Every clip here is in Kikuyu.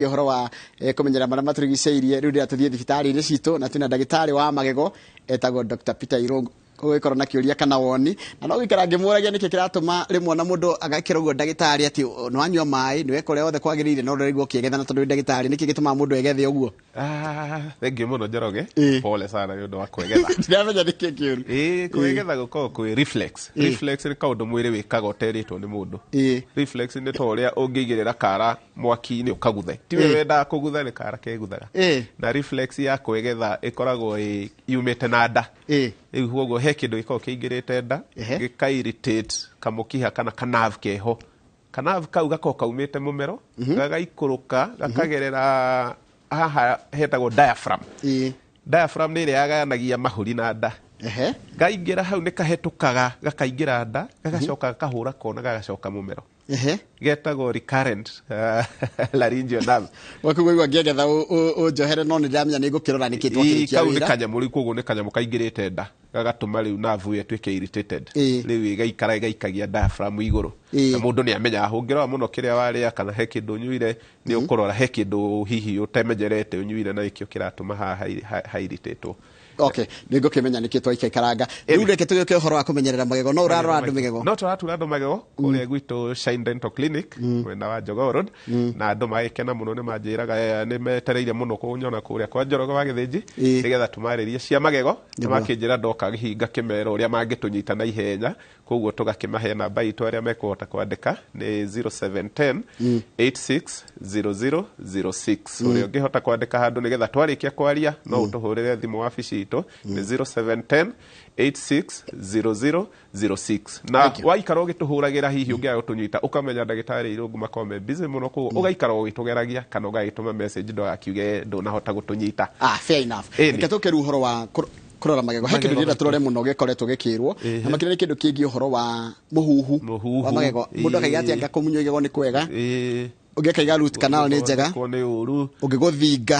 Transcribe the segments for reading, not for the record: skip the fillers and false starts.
Ũhoro wa kũmenyera marĩa matũrigicĩirie, rĩu ndĩra tũthiĩ thibitarĩ-inĩ citũ na twĩna ndagĩtarĩ wa magego etagwo Dr. Peter Irungu. Ũgĩkorwo na kĩũria kana woni na no gũikara ngĩmũragia nĩkĩ kĩratũma rĩmwe na mũndũ agakĩra ũguo ndagĩtarĩ atĩ nĩ wanyua maĩ, nĩ weka ũrĩa wothe kwagĩrĩire, no ndũraigua ũkĩgetha, na tondũ wĩ ndagĩtarĩ, nĩkĩ gĩtũmaga mũndũ egethe ũguo? Ah, thank you mũno, Njoroge. Pole sana nĩ ũndũ wa kwegetha. Ndiramenya nĩkĩ kĩũru. Ĩĩ, kwĩgetha gũkoragwo kwĩ reflex. Reflex nĩ kaũndũ mwĩrĩ wĩkaga ũterĩtwo nĩ mũndũ. Reflex nĩ ta ũrĩa ũngĩigĩrĩra kara mwaki-inĩ ũkaguthe, tiwe wendaga kũgutha, nĩ kara keguthaga. Na reflex ya kwegetha ĩkoragwo yumĩte na nda. Rĩu koguo he kĩndũ gĩkoragwo kĩingĩrĩte nda, gĩka irritate kamũkiha kana ka nerve keho. Ka nerve kau gakoragwo kaumĩte mũmero, gagaikũrũka, gakagerera haha hetagwo diaphragm. Diaphragm nĩ ĩrĩa yagayanagia mahũri na nda. Gaingĩra hau nĩ kahetũkaga gakaingĩra nda, gagacoka gakahũra kona, gagacoka mũmero. Getagwo recurrent laryngeal nerve. Waku waigua ngĩegetha ũnjohere, no nĩ ndĩramenya nĩ ngũkĩrora nĩkĩ twakĩrĩkia Kau nĩ wĩra. kanyamũ rĩu, koguo nĩ kanyamũ kaingĩrĩte nda, gagatũma rĩu nerve ĩyo ĩtuĩke irritated. Rĩu ĩgaikara ĩgaikagia diaphragm igũrũ. Na mũndũ nĩ amenyaga ũngĩrora mũno kĩrĩa warĩa kana he kĩndũ ũnyuire, nĩ ũkũrora he kĩndũ hihi ũtemenyerete ũnyuire na nĩkĩo kĩratũma haha hairitatwo. Okay, nĩ ngũkĩmenya nĩkĩ twaikaikaranga. Rĩu reke tũgĩũke ũhoro wa kũmenyerera magego. No ũrarora andũ magego? No tũratura andũ magego kũrĩa gwitũ Shine Dental Clinic, mwena wa Jogoo Road, na andũ magĩkena mũno, nĩ manjĩraga nĩ metereire mũno kũnyona kũrĩa kwa Njoroge wa Gĩthĩnji, nĩgetha tũmarĩrie cia magego, na makĩnjĩra ndoka gĩhinga kĩmera ũrĩa mangĩtũnyita na ihenya. Koguo tũgakĩmahe namba itũ, arĩa mekũhota kwandĩka nĩ 0710 860006. Ũrĩa ũngĩhota kwandĩka handũ nĩgetha twarĩkia kwaria no ũtũhũrĩre thimũ wabici itũ nĩ 0710 860006. Na Thank you. waikara ũgĩtũhũragĩra, hihi ũngĩaga gũtũnyita, ũkamenya ndagĩtarĩ Irũngũ makoragwo me busy mũno, koguo ũgaikara ũgĩtũgeragia kana ũgagĩtũma message, ndũgakiuge ndũnahota gũtũnyita. Ah, fair enough. Reke tũke rĩu ũhoro wa kũrora magego. He kĩndũ Magego ndĩrenda tũrore mũno gĩkoretwo gĩkĩrwo na makĩria nĩ kĩndũ kĩgiĩ ũhoro wa mũhuhu Mũhuhu, wa magego. Mũndũ akaiga atĩ anga kũmunywo igego nĩ kwega, ũngĩ akaiga root canal nĩ njega, Gũthondekwo nĩ ũru. Ũngĩ gũthinga.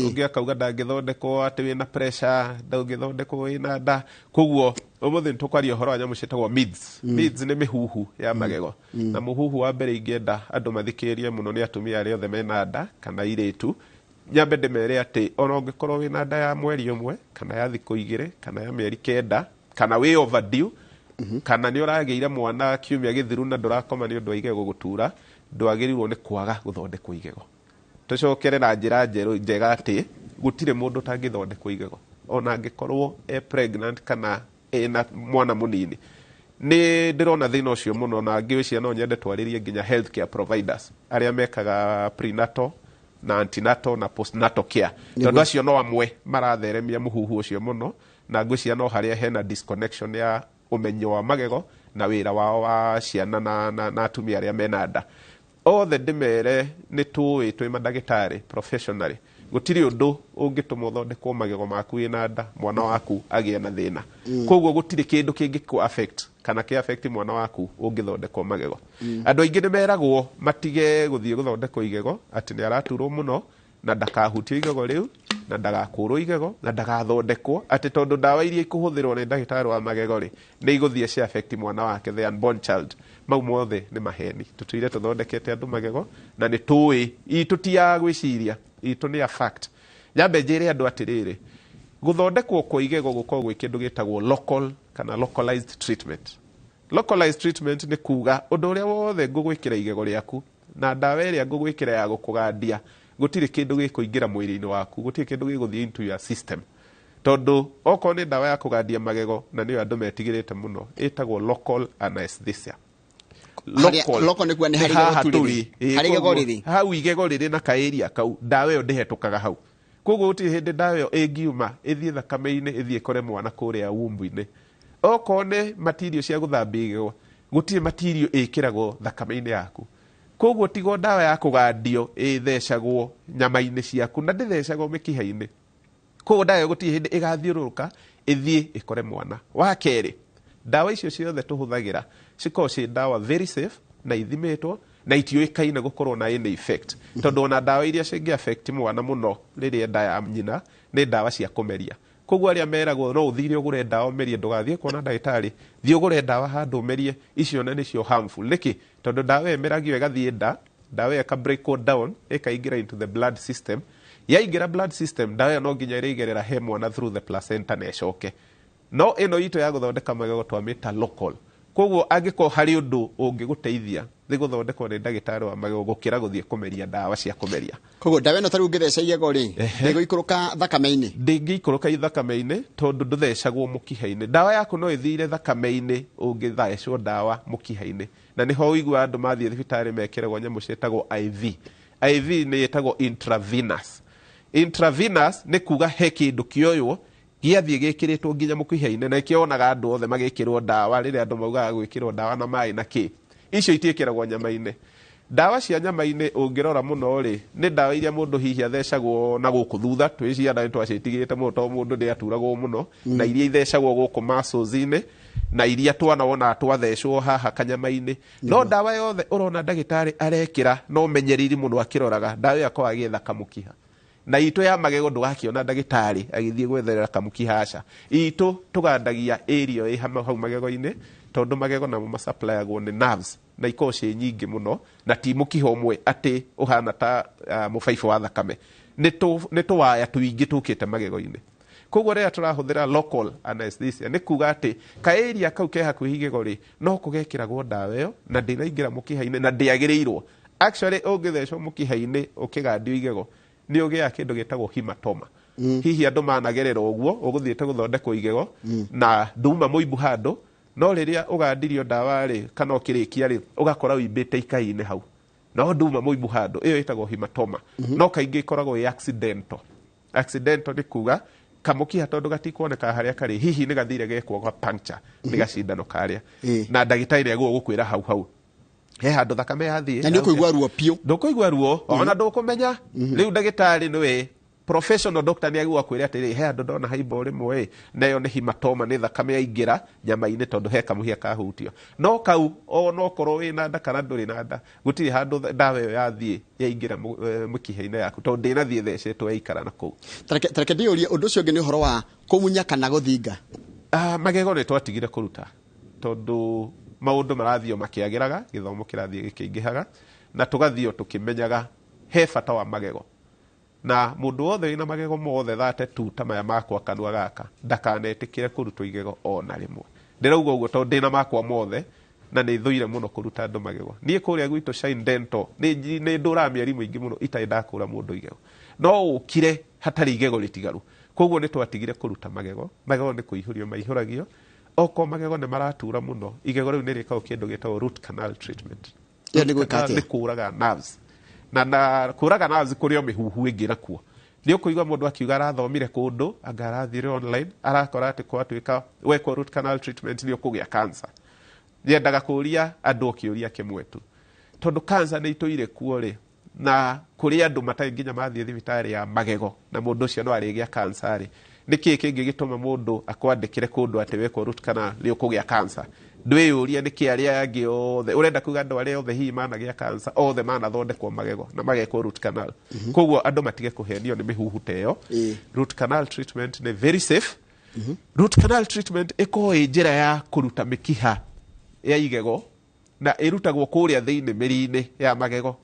Ũngĩ akauga ndangĩthondekwo atĩ wĩna pressure, ndũngĩthondekwo wĩna nda. Koguo ũmũthĩ nĩ tũkwaria ũhoro wa nyamũ ciĩtagwo myths. Myths nĩ mĩhuhu ya magego, na mũhuhu wa mbere ingĩenda andũ mathikĩrĩrie mũno nĩ atumia arĩa othe mena nda kana airĩtu. Nyambe ndĩmere atĩ ona ũngĩkorwo wĩna nda ya mweri 1 kana ya thikũ 2 kana ya mĩeri 9 kana wĩ overdue kana nĩ ũragĩire mwana kiumia gĩthiru na ndũrakoma nĩ ũndũ wa igego gũtura, ndwagĩrĩirwo nĩ kwaga gũthondekwo igego. Tũcokere na njĩra njerũ njega atĩ gũtirĩ mũndũ ũtangĩthondekwo igego ona angĩkorwo e pregnant kana ena mwana mũnini. Nĩ ndĩrona thĩna ũcio mũno na ngĩwĩciria no nyende twarĩrie nginya healthcare providers arĩa mekaga prenatal na antenatal na postnatal care, tondũ acio no amwe maratheremia mũhuhu ũcio mũno, na ngwĩciria no harĩa hena disconnection ya ũmenyo wa magego na wĩra wao wa ciana na atumia arĩa mena nda. Othe ndĩmere nĩ tũĩ twĩ mandagĩtarĩ professionally gũtirĩ ũndũ ũngĩtũma ũthondekwo magego maku wĩna nda mwana waku agĩe na thĩna. Koguo gũtirĩ kĩndũ kĩngĩkũ affect kana kĩ affect mwana waku ũngĩthondekwo magego. Andũ aingĩ nĩ meragwo matige gũthiĩ gũthondekwo igego atĩ nĩ araturwo mũno na ndakahutio igego rĩu na ndagakũrwo igego na ndagathondekwo, atĩ tondũ ndawa iria ikũhũthĩrwo nĩ ndagĩtarĩ wa magego rĩ, nĩ igũthiĩ ci affect mwana wake, the unborn child. Mau mothe nĩ maheni. Tũtũire tũthondekete andũ magego na nĩ tũĩ itũ ti ya gwĩciria, itũ nĩ ya fact. Nyambe njĩre andũ atĩrĩrĩ, gũthondekwo kwa igego gũkoragwo gwĩ kĩndũ gĩtagwo local kana localized treatment. Localized treatment nĩ kuga ũndũ ũrĩa wothe ngũgwĩkĩra igego rĩaku na ndawa ĩrĩa ngũgwĩkĩra ya gũkũgandia, gũtirĩ kĩndũ gĩkũingĩra mwĩrĩ-inĩ waku, gũtirĩ kĩndũ gĩgũthiĩ into your system, tondũ okorwo nĩ ndawa ya kũgandia magego, na nĩyo andũ metigĩrĩte mũno, ĩtagwo local anesthesia. Local nĩ kuga nĩ harĩa haha igego tu rĩrĩ. Tũrĩ. Ĩĩ, Harĩa igego koguo rĩrĩ. Hau igego rĩrĩ na kaĩria kau, ndawa ĩyo ndĩhetũkaga hau. Koguo gũtirĩ hĩndĩ ndawa ĩyo ĩngiuma ĩthiĩ thakame-inĩ, ĩthiĩ ĩkore mwana kũrĩa womb-inĩ. Okorwo nĩ material cia gũthambia igego, gũtirĩ material ĩkĩragwo thakame-inĩ yaku. Koguo tigo ndawa ya kũgandio ĩthecagwo nyama-inĩ ciaku na ndĩthecagwo mĩkiha-inĩ. Koguo ndawa ĩyo gũtirĩ hĩndĩ ĩgathiũrũrũka ĩthiĩ ĩkore mwana. Wa kerĩ, ndawa icio ciothe tũhũthagĩra cikoragwo ciĩ ndawa very safe na ithimĩtwo na itiũĩkaine gũkorwo na any effect, tondũ ona ndawa iria cingĩ affect mwana mũno rĩrĩa nda ya nyina nĩ ndawa cia kũmeria. Koguo arĩa meragwo no ũthire ũgũre ndawa ũmerie, ndũgathiĩ kuona ndagĩtarĩ, thiĩ ũgũre ndawa handũ ũmerie, icio na nĩcio harmful. Nĩkĩ? Tondũ ndawa ĩyo ĩmeragio ĩgathiĩ nda. Ndawa ĩyo ĩka break down, ĩkaingĩra into the blood system. Yaingĩra blood system, ndawa ĩyo no nginya ĩrĩgerera he mwana through the placenta na ĩcoke. No ĩno itũ ya gũthondeka magego twamĩta local. Koguo angĩkorwo harĩ ũndũ ũngĩgũteithia nĩ gũthondekwo nĩ ndagĩtarĩ wa magego gũkĩra gũthiĩ kũmeria ndawa cia kũmeria. Koguo ndawa ĩno tarĩu ũngĩtheca igego rĩ, ndĩgũikũrũka thakame-inĩ? Ndĩngĩikũrũka thakame-inĩ tondũ ndũthecagwo mũkiha-inĩ. Ndawa yaku no ĩthire thakame-inĩ ũngĩthecwo ndawa mũkiha-inĩ, na nĩho ũiguaga andũ mathiĩ thibitarĩ mekĩragwo nyamũ ciĩtagwo IV. IV nĩ ĩtagwo intravenous. Intravenous nĩ kuga he kĩndũ kĩoywo gĩathiĩ gĩkĩrĩtwo nginya mũkiha-inĩ, na nĩkĩo wonaga andũ othe magĩkĩrwo ndawa rĩrĩa andũ maugaga gwĩkĩrwo ndawa na maĩ na kĩ. Icio itiĩkĩragwo nyama-inĩ. Ndawa cia nyama-inĩ ũngĩrora mũno rĩ, nĩ ndawa iria mũndũ hihi athecagwo na gũkũ thutha, twĩ ciana nĩ twaciĩtigĩrĩte mũno tondũ mũndũ nĩ aturagwo mũno, na iria ithecagwo gũkũ muscles-inĩ, na iria twana wonaga twathecwo haha kanyama-inĩ. No ndawa yothe ũrona ndagĩtarĩ arekĩra no menyereri mũno akĩroraga, ndawa ĩyo akoragwo agĩetha kamũkiha. Na itũ ya magego ndũgakĩona ndagĩtarĩ agĩthiĩ gwetherera kamũkiha, aca. Itũ tũgandagia area ĩ hau magego-inĩ, tondũ magego namo masupplyagwo nĩ nerves, na ikoragwo ciĩ nyingĩ mũno, na ti mũkiha ũmwe atĩ ũhana ta mũbaibũ wa thakame. Nĩ tũwaya tũingĩ tũkĩte magego-inĩ. Koguo rĩrĩa tũrahũthĩra local anesthesia nĩ kuga atĩ ka area kau ke hakuhĩ igego rĩ, no kũgekĩragwo ndawa ĩyo na ndĩnaingĩra mũkiha-inĩ na ndĩagĩrĩirwo. Actually ũngĩthecwo mũkiha-inĩ ũkĩgandio igego nĩ ũgĩaga kĩndũ gĩtagwo hematoma. Hihi andũ managerera ũguo, ũgũthiĩte gũthondekwo igego na nduma mũimbu handũ, no rĩrĩa ũgandirio ndawa rĩ kana ũkĩrĩkia rĩ, ũgakora ũimbĩte ikai-inĩ hau, no nduma mũimbu handũ. Ĩyo ĩtagwo hematoma. No kaingĩ ĩkoragwo ĩ accidental. Accidental nĩ kuga kamũkiha tondũ gatikuoneka harĩa karĩ, hihi nĩ gathire gekwo ga puncture nĩ gacindano karĩa, na ndagĩtarĩ nĩ agũkwĩra hau hau he handũ thakame yathiĩ. Na nĩ ũkũigua ruo piũ? Ndũkũigua ruo, ona ndũkũmenya. Rĩu ndagĩtarĩ nĩwe professional doctor nĩ agũa kwĩra atĩrĩ, he handũ ndona haimbo rĩmwe ĩ, nayo nĩ hematoma, nĩ thakame yaingĩra nyama-inĩ tondũ he kamũhia kahutio. No kau ona okorwo wĩna nda kana ndũrĩ na nda, gũtirĩ handũ ndawa ĩyo yathiĩ yaingĩra mũkiha-inĩ yaku tondũ ndĩnathiĩ thecetwo, yaikara na kũu. Tareke ndĩyũrie ũndũ ũcio ũngĩ nĩ ũhoro wa kũmunya kana gũthinga. Magego nĩ twatigire kũruta tondũ maũndũ marathiĩ o makĩagĩraga, gĩthomo kĩrathiĩ gĩkĩingĩhaga, na tũgathiĩ o tũkĩmenyaga he bata wa magego. Na mũndũ wothe wĩna magego mothe thate tu ta maya makwa kanua gaka ndakanetĩkĩre kũrutwo igego ona rĩmwe. Ndĩrauga ũguo tondũ ndĩna makwa mothe na nĩ thũire mũno kũruta andũ magego. Niĩ kũrĩa gwitũ Shine Dental nĩ ndũraga mĩeri mĩingĩ mũno itarĩ ndakũra mũndũ igego, no ũkire hatarĩ igego rĩtigaru. Koguo nĩ twatigire kũruta magego. Magego nĩ kũihũrio maihũragio. Okorwo magego nĩ maratura mũno, igego rĩu nĩ rĩkagwo kĩndũ gĩtagwo root canal treatment. Ĩyo nĩ gwĩka atĩa? Nĩ kũraga nerves. Na kũraga nerves kũrĩ o mĩhuhu ĩngĩ nakuo. Nĩ ũkũigua mũndũ akiuga arathomire kũndũ, anga arathire online, arakora atĩ gwatuĩka wekwo root canal treatment nĩ ũkũgĩa cancer. Nyendaga kũria andũ kĩũria kĩmwe tu, tondũ cancer nĩ itũire kuo rĩ, na kũrĩ andũ matarĩ nginya mathiĩ thibitarĩ ya magego na mũndũ ũcio no arĩgĩa cancer rĩ, nĩ kĩĩ kĩngĩgĩtũma mũndũ akwandĩkĩre kũndũ atĩ wekwo root canal nĩ ũkũgĩa cancer? Ndwĩyũrie nĩkĩ arĩa angĩ othe ũrenda kuga andũ arĩa othe hihi managĩa cancer othe manathondekwo magego na magekwo root canal. Koguo andũ matige kũhenio nĩ mĩhuhu ta ĩyo. Root canal treatment nĩ very safe. Root canal treatment ĩkoragwo ĩ njĩra ya kũruta mĩkiha ya igego, na ĩrutagwo kũrĩa thĩinĩ mĩri-inĩ ya magego,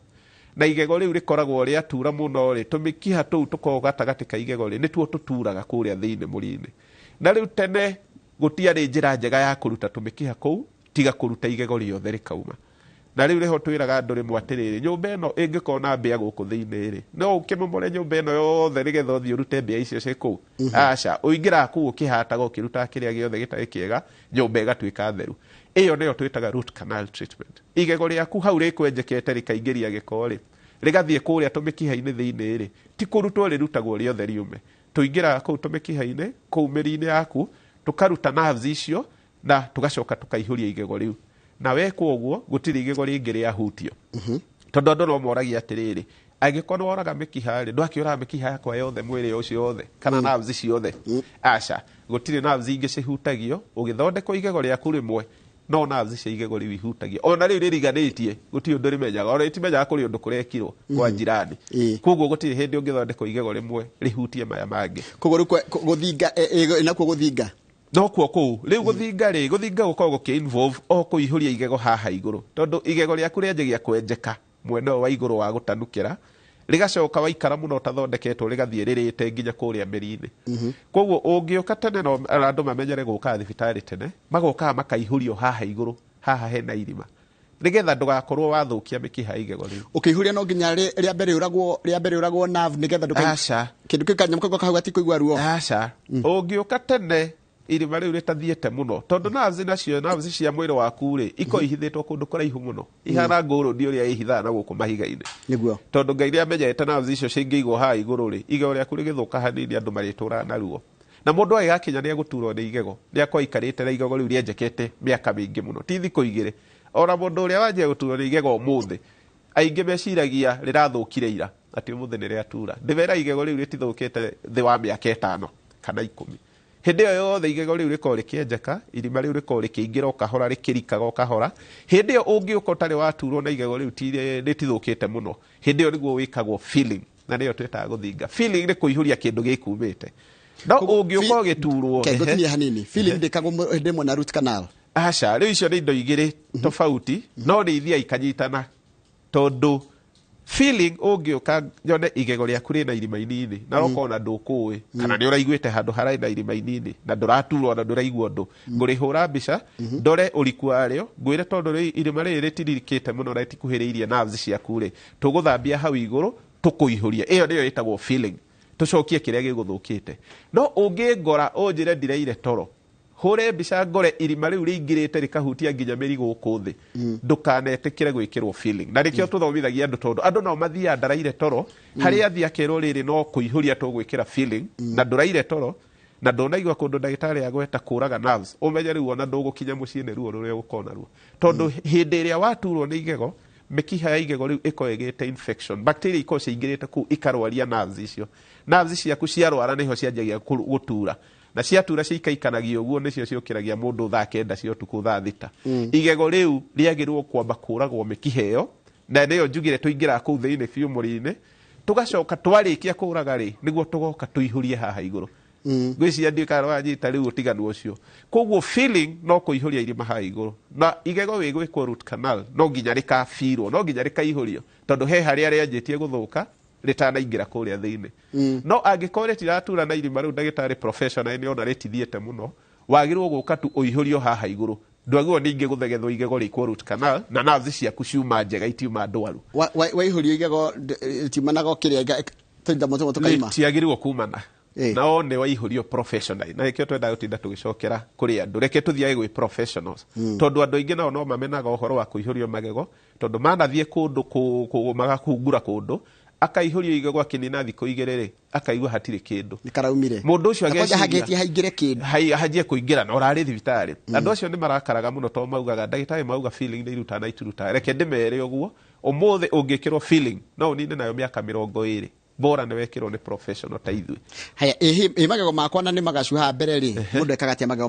na igego rĩu rĩkoragwo rĩatura mũno rĩ, tũmĩkiha tũu tũkoragwo gatagatĩ ka igego rĩ, nĩtuo tũturaga kũrĩa thĩinĩ mũri-inĩ. Na rĩu tene gũtiarĩ njĩra njega ya kũruta tũmĩkiha kũu tiga kũruta igego rĩothe rĩkauma. Na rĩu rĩho twĩraga andũ rĩmwe atĩrĩrĩ, nyũmba ĩno ĩngĩkorwo na mbĩa gũkũ thĩinĩ rĩ, no ũkĩmomore nyũmba ĩno yothe nĩgetha ũthiĩ ũrute mbĩa icio ciĩ kũu? Aca, ũingĩraga kũu ũkĩhataga ũkĩrutaga kĩrĩa gĩothe gĩtarĩ kĩega, nyũmba ĩgatuĩka theru. Ĩyo nĩyo twĩtaga root canal treatment. Igego rĩaku hau rĩkwenjekete rĩkaingĩria gĩko rĩ, rĩgathiĩ kũrĩa tũmĩkiha-inĩ thĩinĩ rĩ, ti kũrutwo rĩrutagwo rĩothe riume. Tũingĩraga kũu tũmĩkiha-inĩ, kũu mĩri-inĩ yaku, tũkaruta nerves icio na tũgacoka tũkaihũria igego rĩu. Na wekwo ũguo gũtirĩ igego rĩngĩ rĩahutio. Tondũ andũ no moragia atĩrĩrĩ, angĩkorwo nĩ woraga mĩkiha rĩ, ndwakĩũraga mĩkiha yakwa yothe mwĩrĩ ũcio wothe kana nerves ciothe? Aca, gũtirĩ nerves ingĩ cihutagio. Ũgĩthondekwo igego rĩaku rĩmwe, no nerves cia igego rĩu ihutagio. Ona rĩu rĩriganĩtie, gũtirĩ ũndũ rĩmenyaga, ona rĩtimenyaga kũrĩ ũndũ kũrekirwo kwa njirani. Koguo gũtirĩ hĩndĩ ũngĩthondekwo igego rĩmwe rĩhutie maya mangĩ. Koguo rĩu gũthinga, nakuo gũthinga no kuo kũu rĩu gũthinga rĩ, gũthinga gũkoragwo gũkĩ involve o kũihũria igego haha igũrũ, tondũ igego rĩaku rĩanjagia kwenjeka Mwena ũyũ wa igũrũ wa gũtanukĩra, rĩgacoka waikara mũno ũtathondeketwo rĩgathiĩ rĩrĩte nginya kũrĩa mĩri-inĩ. Koguo ũngĩũka tene, no andũ mamenyere gũkaga thibitarĩ tene, magokaga makaihũrio haha igũrũ, haha hena irima, nĩgetha ndũgakorwo wathũkia mĩkiha ya igego rĩu. Ũkĩihũria no nginya rĩa mbere ũragwo, rĩa mbere ũragwo nerve nĩgetha ndũka Aca. Kĩndũ kĩu, kanyamũ kau kau gatikũigua ruo. Aca, ũngĩũka tene irima rĩu rĩtathiĩte mũno, tondũ nerves nacio, nerves cia mwĩrĩ waku rĩ, ikoragwo ihithĩtwo kũndũ kũraihu mũno, ihana ngũrũndi ũrĩa ĩhithaga na gũkũ mahiga-inĩ. Tondũ Ngai nĩ amenyete nerves icio cingĩigwo haha igũrũ rĩ, igego rĩaku rĩgĩthũka hanini andũ marĩtũraga na ruo, na mũndũ agĩgakinya nĩ egũturwo nĩ igego, nĩ akorwo aikarĩte na igego rĩu rĩenjekete mĩaka mĩingĩ mũno, ti thikũ 2. Ona mũndũ ũrĩa wanjia gũturwo nĩ igego ũmũthĩ, aingĩ meciragia rĩrathũkire ira, atĩ ũmũthĩ nĩ rĩatura. Ndĩmera igego rĩu rĩtithũkĩte thĩ wa mĩaka 5 kana 10. Hĩndĩ ĩyo yothe igego rĩu rĩkoragwo rĩkĩenjeka, irima rĩu rĩkoragwo rĩkĩingĩra o kahora, rĩkĩrikaga o kahora. Hĩndĩ ĩyo ũngĩũka ũtarĩ waturwo na igego rĩu rĩtithũkĩte mũno, hĩndĩ ĩyo nĩguo wĩkagwo filling, na nĩyo twĩtaga gũthinga. Filling nĩ kũihũria kĩndũ gĩkumĩte, no ũngĩũka ũgĩturwo Ke ngũtinie hanini, filling ndĩkagwo hĩndĩ ĩmwe na root canal? Aca, rĩu icio nĩ indo igĩrĩ tofauti, no nĩ ithiaga ikanyitana, tondũ filling, ũngĩũka nyone igego rĩaku rĩna irima inini na roka ona ndũkũĩ kana nĩ ũraiguĩte handũ hararĩ na irima inini na ndũraturwo na ndũraigua ũndũ, ngũrĩhũra mbica ndore ũriku warĩo, ngwĩre tondũ rĩu irima rĩrĩ rĩtiririkĩte mũno na rĩtikuhĩrĩirie nerves ciaku rĩ, tũgũthambia hau igũrũ tũkũihũrie. Ĩyo nĩyo ĩtagwo filling, tũcokie kĩrĩa gĩgũthũkĩte. No ũngĩngora ũnjĩre ndiraire toro, hũre mbica ngore irima rĩu rĩingĩrĩte rĩkahutia nginya mĩri gũkũ thĩ, ndũkanetĩkĩre gwĩkĩrwo filling. Na nĩkĩo tũthomithagia andũ, tondũ andũ nao mathiaga ndaraire toro, harĩa athiĩ akerwo rĩrĩ no kũihũria tũgwĩkĩra filling, na ndũraire toro na ndũnaigua kũndũ ndagĩtarĩ agweta kũraga nerves, ũmenye rĩu ona ndũgũkinya mũciĩ nĩ ruo rũrĩa ũgũkorwo naruo, tondũ hĩndĩ ĩrĩa waturwo nĩ igego, mĩkiha ya igego rĩu ĩkoragwo ĩgĩte infection, bacteria ikoragwo ciingĩrĩte kũu ikarwaria nerves icio. Nerves ciaku ciarwara nĩho cianjagia gũtura, na ciatura ciikaikanagia ũguo, nĩcio ciũkĩragia mũndũ thaa 9 cia ũtukũ, thaa 6. Igego rĩu rĩagĩrĩirwo kwamba kũragwo mĩkiha ĩyo, na nĩyo njugire tũingĩraga kũu thĩinĩ biũ mũri-inĩ, tũgacoka twarĩkia kũraga rĩ, nĩguo tũgoka tũihũrie haha igũrũ. Ngwĩciria ndiũĩ kana wanyita rĩu ũtiganu ũcio. Koguo filling no kũihũria irima haha igũrũ, na igego wĩgwĩkwo root canal no nginya rĩkabirwo, no nginya rĩkaihũrio, tondũ he harĩa rĩanjĩtie gũthũka rĩtanaingĩra kũrĩa thĩinĩ. No angĩkorwo rĩtiratura na irima rĩu ndagĩtarĩ professional nĩ ona rĩtithiĩte mũno, wagĩrĩirwo gũka tu ũihũrio haha igũrũ. Ndwagĩrĩirwo ningĩ gũthegethwo igego rĩkwo root canal na nerves ciaku ciuma njega, itiuma ndwaru. Waihũrio igego rĩtiumanaga o kĩrĩa tũindo mũtũmũ tũkaima? Rĩtiagĩrĩirwo kumana nao nĩ waihũrio professional, na nĩkĩo twendaga gũtinda tũgĩcokera kũrĩ andũ, reke tũthiage gwĩ professionals, tondũ andũ aingĩ nao no mamenaga ũhoro wa kũihũrio magego, tondũ manathiĩ kũndũ magakungura kũndũ, akaihũrio igego, akĩnina thikũ 2 rĩ, akaigua hatirĩ kĩndũ. Nĩ karaumire. Mũndũ ũcio Na kwanja ageciria hangĩtie haingĩre kĩndũ. Hanjie kũingĩra na ũrarĩ thibitarĩ. Andũ acio nĩ marakaraga mũno, tondũ maugaga ndagĩtarĩ mauga filling nĩ irutaga na itirutaga. Reke ndĩmere ũguo, ũmũthĩ ũngĩkĩrwo filling no ũnine nayo mĩaka 20, bora nĩ wekĩrwo nĩ professional ta ithuĩ. Haya, ĩ magego makwa na nĩ magacu haha mbere rĩ, mũndũ ekaga atĩa magego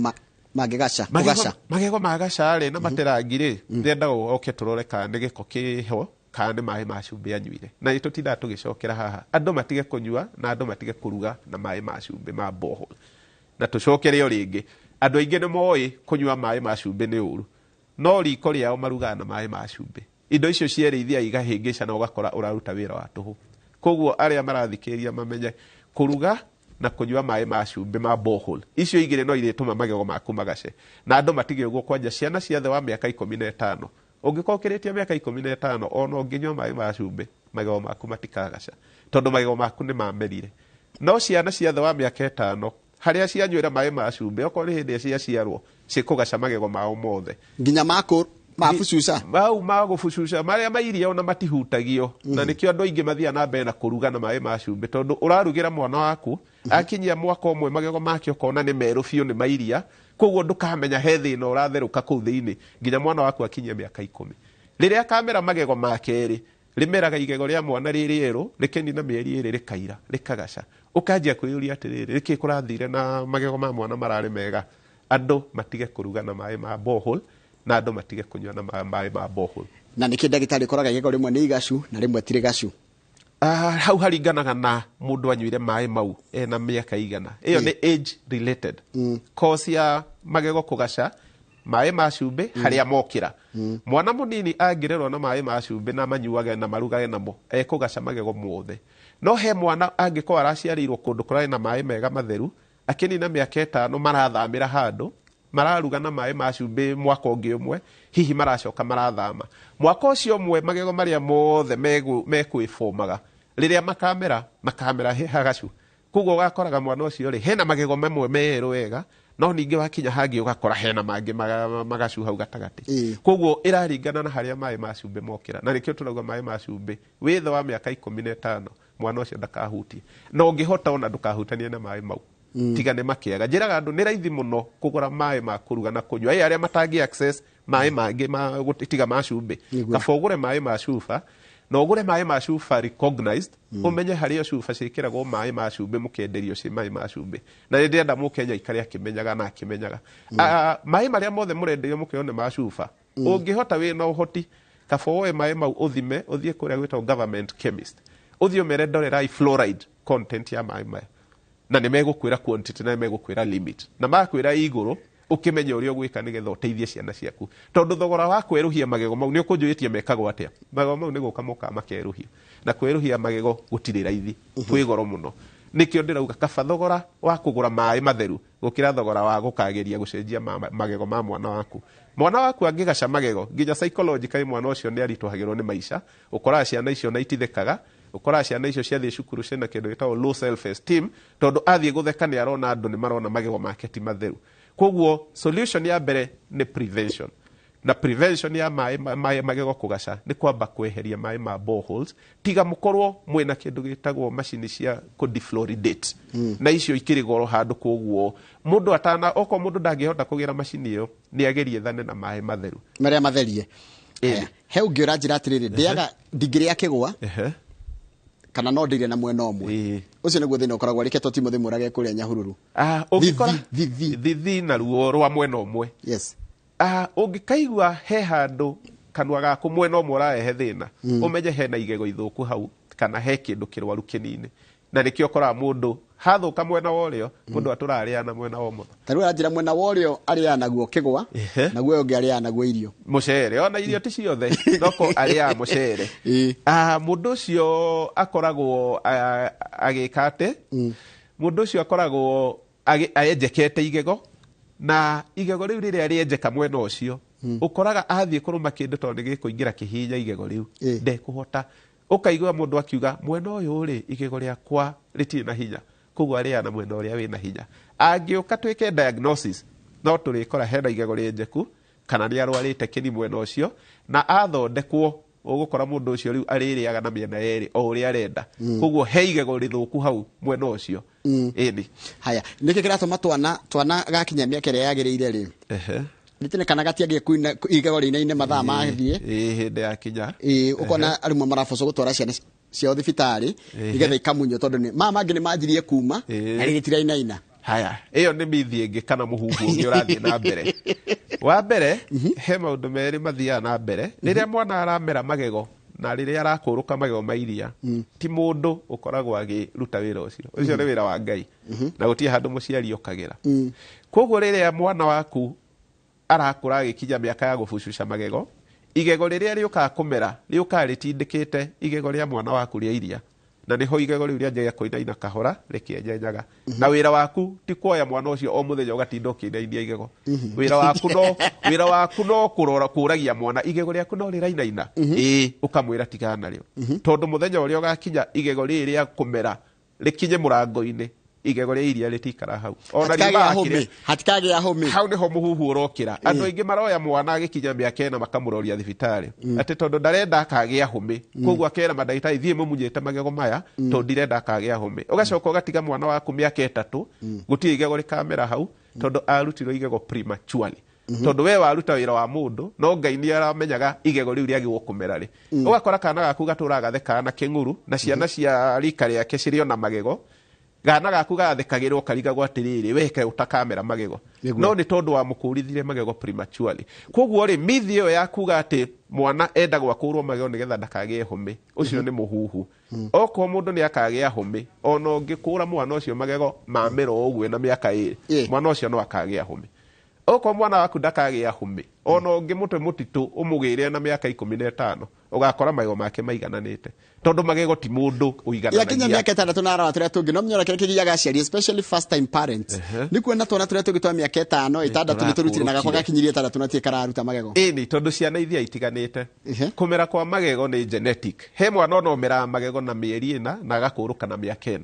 mangĩgaca kũgaca? Magego magaca rĩ, na materangi rĩ, ndendaga oke tũrore kana nĩ gĩko kĩho kana nĩ maĩ ma cumbĩ anyuire. Na nĩ tũtindaga tũgĩcokera haha, andũ matige kũnyua na andũ matige kũruga na maĩ ma cumbĩ ma borehole. Na tũcokere o rĩngĩ, andũ aingĩ nĩ moĩ kũnyua maĩ ma cumbĩ nĩ ũru, no riko rĩao marugaga na maĩ ma cumbĩ. Indo icio cierĩ ithiaga igahĩngĩca na ũgakora ũraruta wĩra wa tũhũ. Koguo arĩa marathikĩrĩria mamenye kũruga na kũnyua maĩ ma cumbĩ ma borehole, icio igĩrĩ no irĩtũma magego maku magace. Na andũ matige ũguo, kwanja ciana cia thĩ wa mĩaka 15. Ũngĩkorwo ũkĩrĩtie mĩaka 15, ona ũngĩnyua maĩ ma cumbĩ magego maku matikagaca, tondũ magego maku nĩ mamerire. No ciana cia thĩ wa mĩaka 5, harĩa cianyuĩra maĩ ma cumbĩ, okorwo nĩ hĩndĩ ĩrĩa ciaciarwo, cikũgaca magego mao mothe. Nginya makũ mabucuca. Mau ma gũbucuca marĩa mairia ona matihutagio. Na nĩkĩo andũ aingĩ mathiaga na mbere na kũruga na maĩ ma cumbĩ, tondũ ũrarugĩra mwana waku akinyia mwaka ũmwe, magego make ũkona nĩ merũ biũ, nĩ mairia. Koguo ndũkamenya he thĩna ũratherũka kũu thĩinĩ nginya mwana waku akinyia mĩaka 10, rĩrĩa akamera magego ma kerĩ. Rĩmeraga igego rĩa mwana rĩ rĩerũ, rĩkĩnina mĩeri 2 rĩkaira, rĩkagaca. Ũkanjia kwĩyũria atĩrĩrĩ, nĩkĩ kũrathire na magego ma mwana mararĩ mega? Andũ matige kũruga na maĩ ma borehole, na andũ matige kũnyua na maĩ ma borehole. Na nĩkĩ ndagĩtarĩ ũkoraga igego rĩmwe nĩ igacu na rĩmwe ti rĩgacu? Hau haringanaga na mũndũ anyuire maĩ mau ena mĩaka igana. Ĩyo nĩ age related cause ya magego kũgaca. Maĩ ma cumbĩ harĩa mokĩra. Mwana mũnini angĩrerwo na maĩ ma cumbĩ na manyuage na marugage namo, ekũgaca magego mothe. No he mwana angĩkorwo araciarĩirwo kũndũ kũrarĩ na maĩ mega matheru, akĩnina mĩaka 5 marathamĩra handũ mararuga na maĩ ma cumbĩ mwaka ũngĩ ũmwe, hihi maracoka marathama mwaka ũcio ũmwe, magego marĩa mothe mekwĩbomaga rĩrĩa makamera, makamera he hagacu. Koguo ũgakoraga mwana ũcio rĩ, hena magego mamwe merũ wega, no ningĩ wakinya hangĩ ũgakora hena mangĩ magacu hau gatagatĩ. Koguo ĩraringana na harĩa maĩ ma cumbĩ mokĩra, na nĩkĩo tũrauga maĩ ma cumbĩ wĩ thĩ wa mĩaka 15 mwana ũcio ndakahutie, na ũngĩhota ona ndũkahutanie na maĩ mau tiga nĩ makĩaga. Njĩraga andũ nĩ raithi mũno kũgũra maĩ ma kũruga na kũnyua, ĩ arĩa matangĩ access maĩ mangĩ ma tiga ma cumbĩ. Kaba ũgũre maĩ ma cuba, na ũgũre maĩ ma cuba recognized, ũmenye harĩa cuba ciĩkĩragwo maĩ ma cumbĩ, mũkenderio ci maĩ ma cumbĩ. Na nĩ ndĩrenda mũkenya ikare akĩmenyaga na akĩmenyaga. Maĩ marĩa mothe mũrenderio mũkĩo nĩ ma cuba. Ũngĩhota, wĩna ũhoti, kaba woe maĩ mau ũthime, ũthiĩ kũrĩa gwĩtagwo government chemist, ũthiĩ ũmere ndorerai fluoride content ya maĩ maya, na nĩ megũkwĩra quantity na nĩ megũkwĩra limit, na makwĩra igũrũ ũkĩmenye ũrĩa ũgwĩka nĩgetha ũteithie ciana ciaku, tondũ thogora wa kwerũhia magego mau nĩ ũkũnjũrĩtie mekagwo atĩa. Magego mau nĩ gũka mokaga makerũhio, na kwerũhia magego gũtirĩ raithi, kwĩ goro mũno. Nĩkĩo ndĩrauga kaba thogora wa kũgũra maĩ matheru gũkĩra thogora wa gũkageria gũcenjia magego ma mwana waku. Mwana waku angĩgaca magego, nginya psychologically mwana ũcio nĩ aritũhagĩrwo nĩ maica. Ũkoraga ciana icio na itithekaga, ũkoraga ciana icio ciathiĩ cukuru ciĩna kĩndũ gĩtagwo low self esteem, tondũ athiĩ gũtheka nĩ arona andũ nĩ marona magego make ti matheru. Koguo solution ya mbere nĩ prevention, na prevention ya maĩ magego kũgaca nĩ kwamba kweheria maĩ ma boreholes, tiga mũkorwo mwĩna kĩndũ gĩtagwo macini cia kũdefluoridate, na icio ikĩrĩ goro handũ. Koguo mũndũ atana okorwo mũndũ ndangĩhota kũgĩra macini ĩyo, nĩ agerie thane na maĩ matheru. Marĩa matherie. Haya, he ũngĩ ũranjĩra atĩrĩrĩ, ndĩaga ndingĩrĩa kĩgwa kana no ndĩrĩe na mwena ũmwe. Ũcio nĩguo thĩna ũkoragwo rĩke to Timothy Mũrage kũrĩa Nyahururu. Ũngĩkora Thithi. Thithi na ruo rwa mwena ũmwe. Ũngĩkaigua he handũ kanua gaku mwena ũmwe ũrarehe thĩna, ũmenye hena igego ithũku hau kana he kĩndũ kĩrwaru kĩnini, na nĩkĩo ũkoraga mũndũ hathũka mwena wa ũrĩo, mũndũ atũraga arĩaga na mwena wa ũmotho. Ta rĩu aranjĩra mwena wa ũrĩo arĩaga naguo kĩgwa, naguo ũyũ ũngĩ arĩaga naguo irio. Mũcere, ona irio ti ciothe, noko arĩaga mũcere. Mũndũ ũcio akoragwo agĩka atĩ mũndũ ũcio akoragwo aenjekete igego, na igego rĩu rĩrĩa rĩenjeka mwena ũcio, ũkoraga athiĩ kũrũma kĩndũ tondũ nĩ gĩkũingĩra kĩhihinya igego rĩu, ndekũhota. Ũkaigua mũndũ akiuga mwena ũyũ rĩ, igego rĩakwa rĩtirĩ na hinya, koguo arĩaga na mwena ũrĩa wĩna hinya. Angĩũka twĩke diagnosis, no tũrĩkora hena igego rĩenjeku kana nĩ arwarĩte kĩni mwena ũcio, na athondekwo ũgũkora mũndũ ũcio rĩu arĩrĩaga na mĩena yerĩ o ũrĩa arenda. Koguo he igego rĩthũku hau mwena ũcio. Ĩni. Haya, nĩkĩ kĩratũma twana gakinya mĩaka ĩrĩa yagĩrĩire rĩ, nĩ tene kana gatiagĩe kuina igego rĩinaine mathaa mathiĩ? Ĩĩ, hĩndĩ ya kinya. Ĩĩ, ũkona arũme marabocwo gũtwara ciana ciao thibitarĩ nĩgetha ikamunywo, tondũ nĩ maya mangĩ nĩ manjirie kuma na rĩrĩ tirainaina. Haya, ĩyo nĩ mithi ĩngĩ kana mũhuhu ũngĩ ũrathiĩ na mbere. Wa mbere, he maũndũ merĩ mathiaga na mbere rĩrĩa mwana aramera magego na rĩrĩa arakũrũka magego ma iria. Ti mũndũ ũkoragwo agĩruta wĩra ũcio, ũcio nĩ wĩra wa Ngai, na gũtirĩ handũ mũciari okagĩra. Koguo rĩrĩa mwana waku arakũra agĩkinya mĩaka ya gũbucuca magego, igego rĩrĩa rĩũkaga kũmera rĩũkaga rĩtindĩkĩte igego rĩa mwana waku rĩa iria, na nĩho igego rĩu rĩanjagia kũinaina kahora rĩkĩenyenyaga. Na wĩra waku ti kuoya mwana ũcio o mũthenya ũgatinda ũkĩinainia igego. Wĩra waku no kũrora, kũragia mwana, igego rĩaku no rĩrainaina? Ĩĩ, ũkamwĩra tigana narĩo, tondũ mũthenya ũrĩa ũgakinya igego rĩrĩ rĩa kũmera rĩkinye mũrango-inĩ, igego rĩa iria rĩtikara hau. Ona Hatikagĩa riumaga hũmĩ, hatikagĩa hũmĩ. Hau nĩho mũhuhu ũrokĩra. Andũ aingĩ maroya mwana agĩkinya mĩaka 4 makamũroria thibitarĩ atĩ tondũ ndarenda akagĩa hũmĩ, koguo akera mandagĩtarĩ, thiĩ mũmunyĩte magego maya tondũ ndirenda akagĩa hũmĩ. Ũgacoka ũgatiga mwana waku mĩaka 3, gũtirĩ igego rĩkamera hau, tondũ arutirwo igego prematurely, tondũ we waruta wĩra wa mũndũ, no Ngai nĩ aramenyaga igego rĩu rĩagĩrwo kũmera rĩ. Ũgakora kana gaku gatũraga gathekaga na kĩng'uru, na ciana cia rika rĩake cirĩ ona magego. Gana gaku gathekagĩrwo karigagwo atĩrĩrĩ, weke ũtakamera magego. No nĩ tondũ wa mũkũrithire magego prematurely. Koguo rĩ, mithi ĩyo ya kuga atĩ mwana endagwo akũrwo magego nĩgetha ndakagĩe hũmĩ, ũcio nĩ mũhuhu. Okorwo mũndũ nĩ akagĩa hũmĩ, ona ũngĩkũra mwana ũcio magego mamera o ũguo na mĩaka 2, mwana ũcio no akagĩa hũmĩ. Okorwo mwana waku ndakagĩa hũmĩ, ona ũngĩmũtwe mũtitũ ũmũgĩre na mĩaka 15, ũgakora magego make maigananĩte, tondũ magego ti mũndũ yakinya ũigananagia. Mĩaka 6 na arora tũrĩa tũngĩ no menya kĩrĩa kĩgiaga aciari, especially first time parents, nĩ kuona twana tũrĩa tũngĩ twa mĩaka 5, 6 nĩ tũrutire na gakwa Tũrakũrũkire. Gakinyirie 6 na tiĩ kararuta magego. Ĩni, tondũ ciana ithiaga itiganĩte. Kũmera kwa magego nĩ genetic. He mwana ona ũmeraga magego na mĩeri 4 na agakũrũka na mĩaka 4.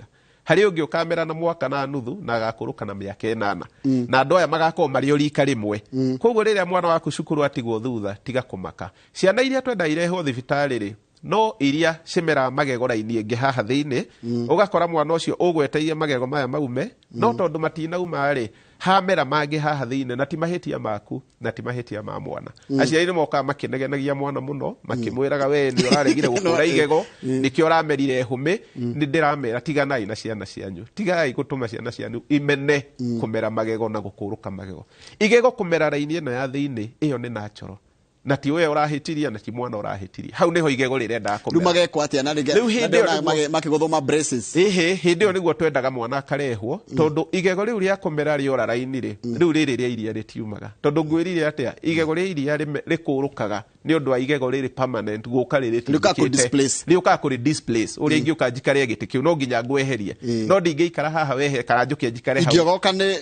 Harĩ ũngĩ ũkamera na mwaka na nuthu na agakũrũka na mĩaka 8, na andũ aya magakorwo marĩ o rika rĩmwe. Koguo rĩrĩa mwana waku cukuru atigwo thutha, tiga kũmaka. Ciana iria twenda irehwo thibitarĩ rĩ, no iria cimeraga magego raini ĩngĩ haha thĩinĩ, ũgakora mwana ũcio ũgweteire magego maya maume, no tondũ matinauma rĩ, hamera mangĩ haha thĩinĩ, na ti mahĩtia maku na ti mahĩtia ma mwana. Aciari nĩ mokaga makĩnegenagia mwana mũno, makĩmwĩraga, "We nĩ ũraregire gũkũra igego, nĩkĩo ũramerire hũmĩ." Nĩ ndĩramera, tiganai na ciana cianyu, tigai gũtũma ciana cianyu imene kũmera magego na gũkũrũka magego. Igego kũmera raini ĩno ya thĩinĩ, ĩyo nĩ natural, na ti we ũrahĩtiria na ti mwana ũrahĩtiria. Hau nĩho igego rĩrendaga Rĩu kũmera. magekwo atĩa na rĩngĩ Rĩu hĩndĩ na ĩyo ndĩrona makĩgũthũma braces? Ĩhĩ, hĩndĩ ĩyo nĩguo twendaga mwana akarehwo, tondũ igego rĩu rĩa kũmera rĩora raini rĩ, rĩu rĩrĩ rĩa iria rĩtiumaga. Tondũ ngwĩrire atĩa? Igego rĩa iria rĩkũrũkaga nĩ ũndũ wa igego rĩrĩ permanent gũka rĩrĩ Rĩũkaga kũ displace. Rĩũkaga kũrĩ displace. Ũrĩa ingĩũka njikare gĩtĩ kĩu, no nginya ngweherie, no ndingĩikara haha wehe kana njũke njikare hau. Ingĩogoka nĩ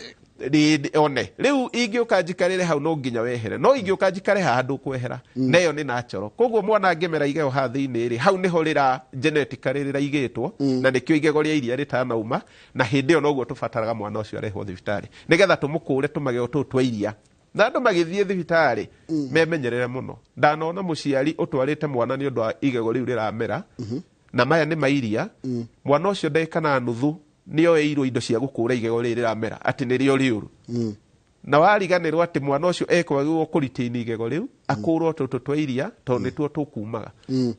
One rĩu ingĩũka njikarĩre hau, no nginya wehere, no ingĩũka njikare haha, ndũkwehera, na ĩyo nĩ natural. Koguo mwana angĩmera igego haha thĩinĩ rĩ, hau nĩho rĩra genetically rĩraigĩtwo, na nĩkĩo igego rĩa iria rĩtanauma. Na hĩndĩ ĩyo noguo tũbataraga mwana ũcio arehwo thibitarĩ, nĩgetha tũmũkũre tũmagego tũu twa iria. Na andũ magĩthiĩ thibitarĩ memenyerere mũno. Ndanona mũciari ũtwarĩte mwana nĩ ũndũ wa igego rĩu rĩramera, na maya nĩ mairia. Mwana ũcio ndagĩka na nuthu nĩ oeirwo indo cia gũkũra igego rĩrĩ rĩramera, atĩ nĩrĩo rĩũru, na wariganĩrwo atĩ mwana ũcio ekwagĩrĩirwo kũritaini igego rĩu, akũrwo tũtũ twa iria, tondũ nĩtuo tũkumaga.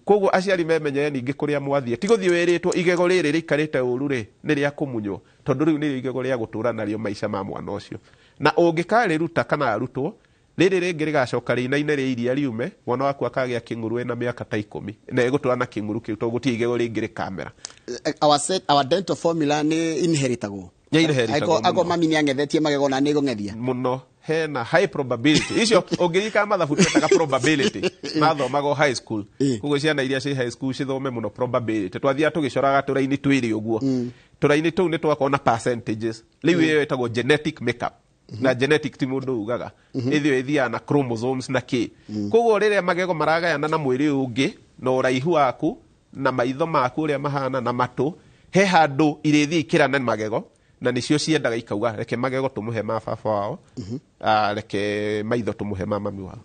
Koguo aciari memenyere ningĩ kũrĩa mwathiĩ, ti gũthiĩ wĩrĩtwo igego rĩrĩ rĩikarĩte ũru rĩ, nĩ rĩa kũmunywo, tondũ rĩu nĩrĩo igego rĩa gũtũra narĩo maica ma mwana ũcio. Na ũngĩkarĩruta kana arutwo, rĩrĩ rĩngĩ rĩgacoka rĩinaine rĩa iria riume, mwana waku akagĩa kĩng'uru ena mĩaka ta 10, na egũtũra na kĩng'uru kĩu, tondũ gũtirĩ igego rĩngĩ rĩkamera. Our dental formula nĩ inheritagwo? Nĩ inheritagwo. Ago Mũno. Mami nĩ ang'ethetie magego na nĩ ngũng'ethia. Mũno, hena high probability. Icio ũngĩririkana mathabu twetaga probability, mathomagwo high school. Koguo ciana iria ciĩ high school cithome mũno probability. Twathiaga tũgĩcoraga tũraini twĩrĩ ũguo, tũraini tũu nĩ twakorwo na percentages. Rĩu ĩyo ĩtagwo genetic makeup, na genetic ti mũndũ ugaga, ĩthio ĩthiaga na chromosomes na kĩ. Koguo rĩrĩa magego maragayana na mwĩrĩ ũyũ ũngĩ, na ũraihu waku na maitho maku ũrĩa mahana na matũ, he handũ irĩthiĩ ikĩrane magego, na nĩcio ciendaga ikauga, "Reke magego tũmũhe ma baba wao, reke maitho tũmũhe ma mami wao."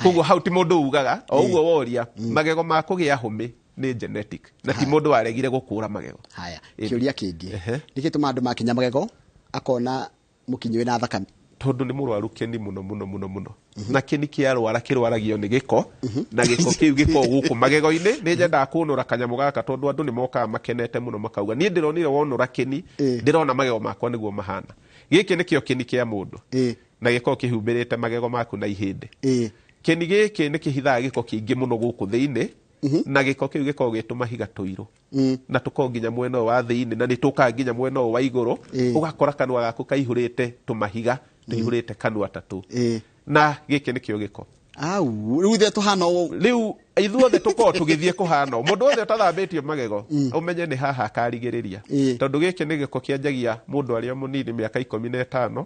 Koguo hau ti mũndũ ugaga. O ũguo woria, magego ma kũgĩa hũmĩ nĩ genetic, na ti mũndũ waregire gũkũra magego. Haya. Ĩni. Kĩũria kĩngĩ, nĩkĩ tũma andũ makinya magego akona mũkinyi wĩna thakame? Tondũ nĩ mũrwaru kĩni mũno mũno mũno mũno, na kĩni kĩarwara kĩrwaragio nĩ gĩko, na gĩko kĩu gĩkoragwo gũkũ magego-inĩ. Nĩ nyendaga kũnũra kanyamũ gaka, tondũ andũ nĩ mokaga makenete mũno makauga, "Niĩ ndĩronire wonũra kĩni, ndĩrona magego makwa nĩguo mahana." Gĩkĩ nĩkĩo kĩni kĩa mũndũ, na gĩkoragwo kĩhumbĩrĩte magego maku na ihĩndĩ. Kĩni gĩkĩ nĩ kĩhithaga gĩko kĩingĩ mũno gũkũ thĩinĩ, na gĩko kĩu gĩkoragwo gĩ tũmahiga tũirũ, na tũkoragwo nginya mwena ũyũ wa thĩinĩ, na nĩ tũkaga nginya mwena ũyũ wa igũrũ. Ũgakora kanua gaku kaihũrĩte tũmahiga, tũihũrĩte kanua ta tũu. Na gĩkĩ nĩkĩo gĩko. Au, rĩu ithuĩ tũhana ũũ? Rĩu ithuothe tũkorwo tũgĩthiĩ kũhana ũũ. Mũndũ wothe ũtathambĩtio magego, ũmenye nĩ haha akarigĩrĩria, tondũ gĩkĩ nĩ gĩko kĩanjagia mũndũ arĩ o mũnini, mĩaka 15.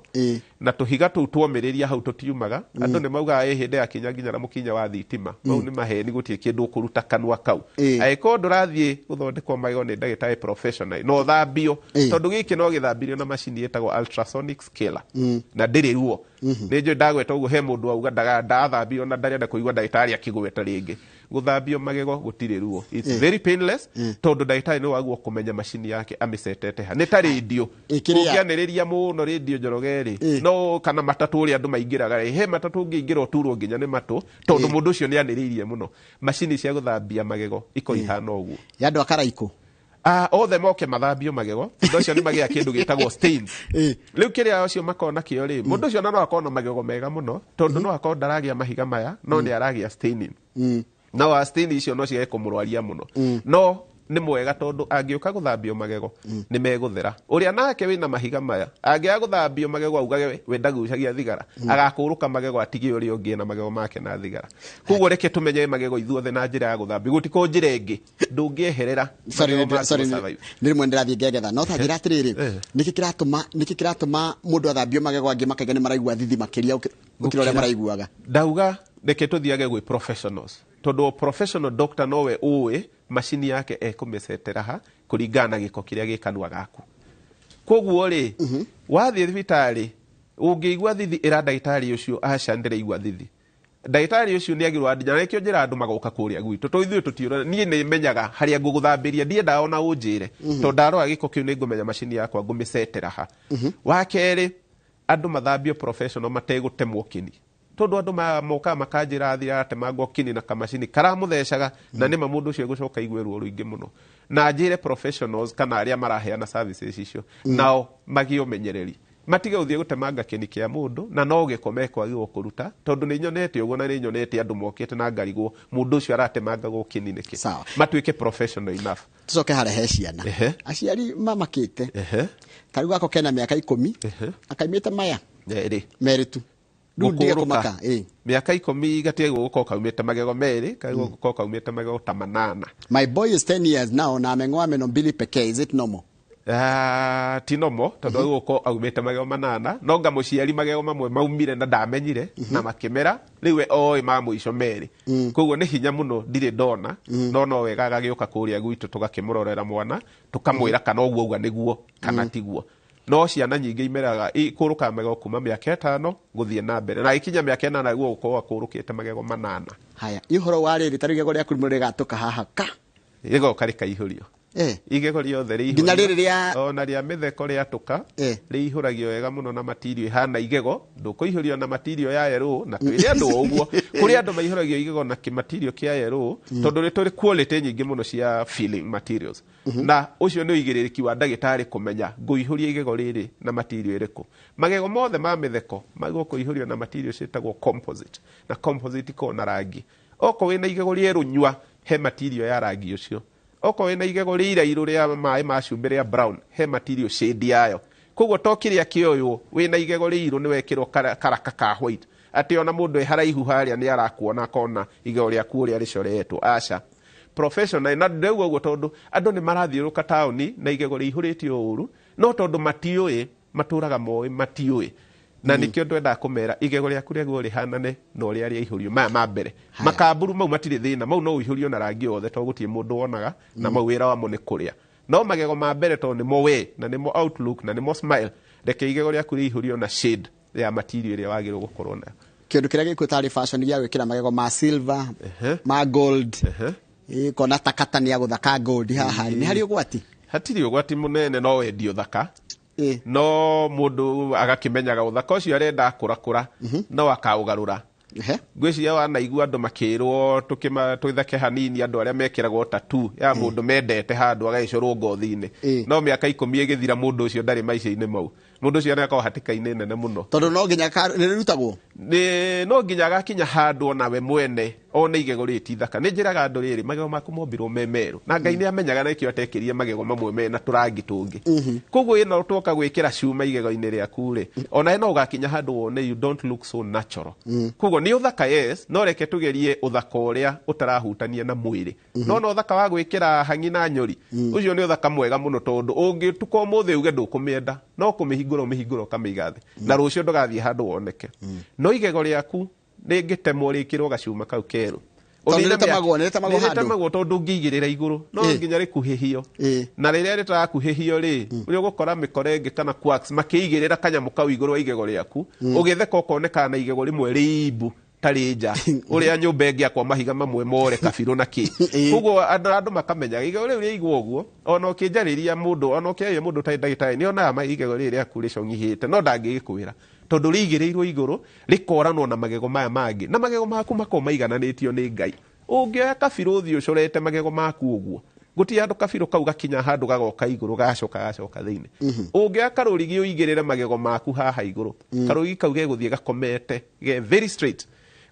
Na tũhiga tũu tuomĩrĩria hau tũtiumaga. Andũ nĩ maugaga ĩ hĩndĩ yakinya nginya na mũkinya wa thitima. Mau nĩ maheni, gũtirĩ kĩndũ ũkũruta kanua kau angĩkorwo ndũrathiĩ gũthondekwo magego nĩ ndagĩtarĩ professional no ũthambio, tondũ gĩkĩ no gĩthambirio na macini ĩtagwo ultrasonic scaler, na ndĩrĩ ruo. Nĩ njũĩ ndagweta ũguo, he mũndũ auga ndathambio na ndarenda kũigua ndagĩtarĩ akĩgweta rĩngĩ. Gũthambio magego gũtirĩ ruo. It's very painless, tondũ ndagĩtarĩ nĩ wagwo kũmenya macini yake amĩcetete ha. Nĩ ta rĩndio. Kĩrĩa- Ũngĩanĩrĩria mũno rĩndio, Njoroge rĩ, no kana matatũ ũrĩa andũ maingĩraga rĩ, he matatũ ũngĩingĩra ũturwo nginya nĩ matũ, tondũ mũndũ ũcio nĩ anĩrĩirie mũno. Macini cia gũthambia magego ikorwo ihana ũguo. Ya andũ a Karaikũ. Othe moke mathambio magego, tondũ acio nĩ magĩa kĩndũ gĩtagwo stains. Rĩu kĩrĩa acio makorwo nakĩo rĩ, mũndũ ũcio ona no akorwo na magego mega mũno, tondũ no akorwo ndaragĩa mahiga maya, no nĩ aragĩa staining. No wa stain icio no ciage kũmũrwaria mũno, no Nĩ mwega tondũ angĩũka gũthambio magego nĩ megũthera. Ũrĩa nake wĩna mahiga maya angĩaga gũthambio magego augage we ndagucagia thigara, agakũrũka magego atige ũrĩa ũngĩ na magego make na thigara. Koguo reke tũmenye magego ithuothe na njĩra ya gũthambio, gũtikorwo njĩra ĩngĩ ndũngĩeherera. Sorry, magego maku sorry, gũsurvive. nĩ rĩmwe ndĩrathiĩ ngegetha no ta njĩra atĩrĩrĩ, nĩkĩ kĩratũma mũndũ athambio magego angĩ makaiga nĩ maraigua thithi makĩria gũkĩra ũrĩa maraiguaga? Ndauga reke tũthiage gwĩ professionals, tondũ professional doctor nowe ũĩ macini yake ekũmĩcetera ha kũringana na gĩko kĩrĩa gĩ kanua gaku. Koguo rĩ, wathiĩ thibitarĩ ũngĩigua thithi, ĩra ndagĩtarĩ ũcio, aca ndĩraigua thithi. Ndagĩtarĩ ũcio nĩ agĩrwo andinya, na nĩkĩo njĩra andũ magoka kũrĩa gwitũ tondũ ithuĩ tũtiũra. Niĩ nĩ menyaga harĩa ngũgũthambĩria, ndiendaga ona ũnjĩre, tondũ ndarora gĩko kĩu nĩ ngũmenya macini yakwa ngũmĩcetera ha. Wa kerĩ, andũ mathambio professional mategũtemwo kĩni, tondũ andũ mokaga makanjĩra athira atemangwo kĩni na kamacini karamũthecaga, na nĩma mũndũ ũcio egũcoka aigue ruo rũingĩ mũno. Na njĩre professionals kana arĩa maraheana services icio nao magĩe ũmenyereri, matige gũthiĩ gũtemanga kĩni kĩa mũndũ na no gĩko mekwagĩrwo kũruta, tondũ nĩ nyonete ũguo na nĩ nyonete andũ mokĩte na ngarigwo mũndũ ũcio aratemangagwo kĩni nĩkĩ. Sawa. Matuĩke professional enough. Tucoke harĩa he ciana. Aciari mamakĩte ta rĩu gako kena mĩaka 10, akaimĩte maya Erĩ. Merĩ tu, rĩu ndige Gũkũrũka. kũmaka ĩ. Mĩaka 10 gatiagwo gũkorwo kaumĩte magego merĩ, kagĩrĩirwo gũkorwo kaumĩte magego ta manana. My boy is 10 years now na ameng'oa meno mbili pekee, is it normal? Ah, ti nomo, tondũ agũkorwo aumĩte magego manana, no nga mũciari magego mamwe maumire na ndamenyire na makĩmera, rĩu we oĩ ma mũico merĩ, koguo nĩ hinya mũno ndirĩ ndona. No wega agagĩũka kũrĩa gwitũ tũgakĩmũrorera mwana, tũkamwĩra kana ũguo auga nĩguo kana tiguo. No ciana nyingĩ imeraga ikũrũkaga magego kuma mĩaka 5 gũthiĩ na mbere, na ikinya mĩaka 8 nĩguo gũkorwo akũrũkĩte magego manana. Haya, ĩ ũhoro wa rĩrĩ, ta rĩu igego rĩaku rĩmwe rĩgatũka haha ka? Rĩgoka rĩkaihũrio. Igego rĩothe rĩihũrio. Nginya rĩrĩ rĩa Ona rĩa mĩtheko rĩatũka, rĩihũragio wega mũno na matirio ihana igego. Ndũkũihũrio na matirio ya yerũ, na twĩre andũ o ũguo, kũrĩ andũ maihũragio igego na kĩmatirio kĩa yerũ, tondũ nĩ tũrĩ quality nyingĩ mũno cia filling materials, na ũcio nĩ ũigĩrĩrĩki wa ndagĩtarĩ kũmenya ngũihũria igego rĩrĩ na matirio ĩrĩkũ. Magego mothe ma mĩtheko magwo kũihũrio na matirio ciĩtagwo composite, na composite ikoragwo na rangi. Okorwo wĩna igego rĩerũ nyua, he matirio ya rangi ũcio. Okorwo wĩna igego rĩirairũ rĩa maĩ ma cumbĩ rĩa brown, he matirio shade yayo. Koguo to kĩrĩa kĩoywo wĩna igego rĩirũ nĩ wekĩrwo karaka ka white, atĩ ona mũndũ e haraihu harĩa nĩ arakuona akona igego rĩaku ũrĩa rĩcoretwo. Aca, professional. Na ndauga ũguo tondũ andũ nĩ marathiũrũka taũni na igego rĩihũrĩtio ũru, no tondũ matiũĩ, matũraga moĩ matiũĩ, na nĩkĩo twendaga kũmera igego rĩaku rĩagĩrĩirwo rĩhanane na ũrĩa rĩaihũrio maya ma mbere. Makamburu mau matirĩ thĩna, mau no ũihũrio na rangi wothe tondũ gũtirĩ mũndũ wonaga, na mau wĩra wamo nĩ kũrĩa. No magego ma mbere tondũ nĩmo we na nĩmo outlook na nĩmo smile, reke igego rĩaku rĩihũrio na shade ya material ĩrĩa wagĩrĩirwo gũkorwo nayo. Kĩndũ kĩrĩa gĩkuo tarĩ fashion gĩa gwĩkĩra magego ma silver, ma gold, kona takata nĩ ya gũthaka gold haha, nĩ harĩ ũgwati? Hatirĩ ũgwati mũnene, no wendi ũthaka. No mũndũ agakĩmenyaga ũthaka ũcio arenda akũrakũra no akaũgarũra. Ngwĩciria wanaigua andũ makĩrwo tũtheke hanini, andũ arĩa mekĩragwo tattoo ya mũndũ mendete handũ agagĩcorwo ngothi-inĩ, no mĩaka 10 ĩgĩthira mũndũ ũcio ndarĩ maica-inĩ mau, mũndũ ũcio nĩakorwo hatĩka-inĩ nene mũno. Tondũ no nginya nĩ rĩrutagwo? Nĩ no nginya agakinya handũ onawe mwene one igego rĩrĩ ti ithaka. Nĩ njĩraga andũ rĩrĩ, magego maku mombirwo me merũ, na Ngai nĩ amenyaga na nĩkĩo atekĩrire magego mamwe mena tũrangi tũngĩ. Koguo ĩno twoka gwĩkĩra cuma igego-inĩ rĩaku rĩ, onawe no ũgakinya handũ wone you don't look so natural. Koguo nĩ ũthaka, yes, no reke tũgerie ũthaka ũrĩa ũtarahutania na mwĩrĩ. No no ũthaka wa gwĩkĩra hang'i na nyori, ũcio nĩ ũthaka mwega mũno, tondũ ũngĩtuka ũmũthĩ uge ndũkũmĩenda, no kũmĩhingũra ũmĩhingũra ũkamĩiga thĩ, na rũciũ ndũgathiĩ handũ woneke. No igego rĩaku rĩngĩtemwo rĩkĩrwo gacuma kau kerũ, Tondũ nĩ rĩtemagwo Nĩ handũ. rĩtemagwo tondũ ũngĩigĩrĩra igũrũ no nginya rĩkuhĩhio, na rĩrĩa rĩtarakuhĩhio rĩ, nĩ ũgũkora mĩkora ĩngĩ kana quacks makĩigĩrĩra kanyamũ kau igũrũ wa igego rĩaku, ũgĩtheka ũkonekana na igego rĩmwe rĩimbu tarĩ nja ũrĩa nyũmba ĩngĩakwa mahiga mamwe more kabirũ na kĩ. Koguo andũ makamenya igego rĩu rĩaigwo ũguo, ona ũkĩnjarĩria mũndũ, ona ũkĩaria mũndũ ũtarĩ ndagĩtarĩ nĩ onaga igego rĩrĩ rĩaku rĩcong'ihĩte, no ndangĩgĩkwĩra tondũ rĩigĩrĩirwo igũrũ rĩkoranwo na magego maya mangĩ, na magego maku makorwo maigananĩtio nĩ Ngai. Ũngĩoya kabirũ ũthiĩ ũcorete magego maku ũguo, gũtirĩ handũ kabirũ kau gakinya handũ gagoka igũrũ gacoka gacoka thĩinĩ. Ũngĩoya karũrigi ũigĩrĩre magego maku haha igũrũ, karũrigi kau gegũthiĩ gakomete ge very straight.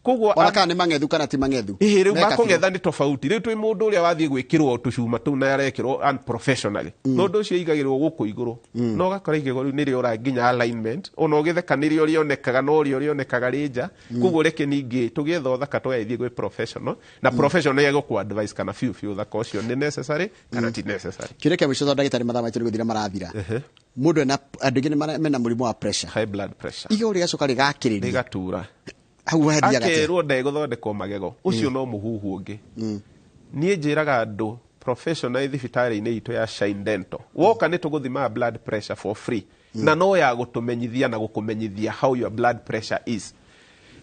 Koguo Ona kana nĩ mang'ethu kana ti mang'ethu. Ĩhĩ, rĩu Meka makũgetha nĩ tofauti. Rĩu twĩ mũndũ ũrĩa wathiĩ gwĩkĩrwo tũcuma tũu na arekĩrwo unprofessionally, na ũndũ ũcio igagĩrwo gũkũ igũrũ, na ũgakora igego rĩu nĩrĩo ra nginya alignment, ona ũgĩtheka nĩrĩo rĩonekaga, no rĩo rĩonekaga rĩ nja. Koguo reke ningĩ tũgĩetha ũthaka tũgagĩthiĩ gwĩ professional, na professional egũkũ advice kana biũ biũ ũthaka ũcio nĩ necessary kana ti necessary. Kĩũria kĩa mũico, tondũ ndagĩtarĩ mathaa maitũ nĩ gũthira marathira. Mũndũ ena, andũ aingĩ mena mũrimũ wa pressure. High blood pressure. Igego rĩgacoka rĩgakĩrĩria. Rĩgatura. Hau hathiaga atĩa? Akerwo ndegũthondekwo magego, ũcio no mũhuhu ũngĩ. Niĩ njĩraga andũ professional thibitarĩ-inĩ itũ ya Shine Dental, woka nĩ tũgũthimaga blood pressure for free, na no ya gũtũmenyithia na gũkũmenyithia how your blood pressure is.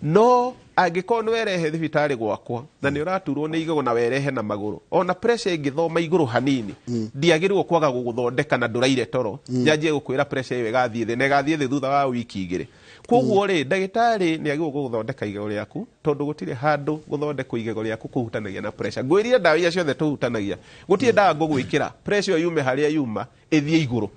No angĩkorwo nĩ werehe thibitarĩ gwakwa na nĩ ũraturwo nĩ igego na werehe na magũrũ, ona pressure ĩngĩthoma igũrũ hanini, ndiagĩrĩirwo kwaga gũgũthondeka na ndũraire toro nyanjie gũkwĩra pressure ĩyo ĩgathiĩ thĩ na ĩgathiĩ thĩ thutha wa wiki 2. Koguo rĩ, ndagĩtarĩ nĩ agĩrĩirwo gũgũthondeka igego rĩaku, tondũ gũtirĩ handũ gũthondekwo igego rĩaku kũhutanagia na pressure. Ngwĩrire ndawa iria ciothe tũhutanagia, gũtirĩ ndawa ngũgwĩkĩra pressure ĩyo yume harĩa yuma ĩthiĩ igũrũ,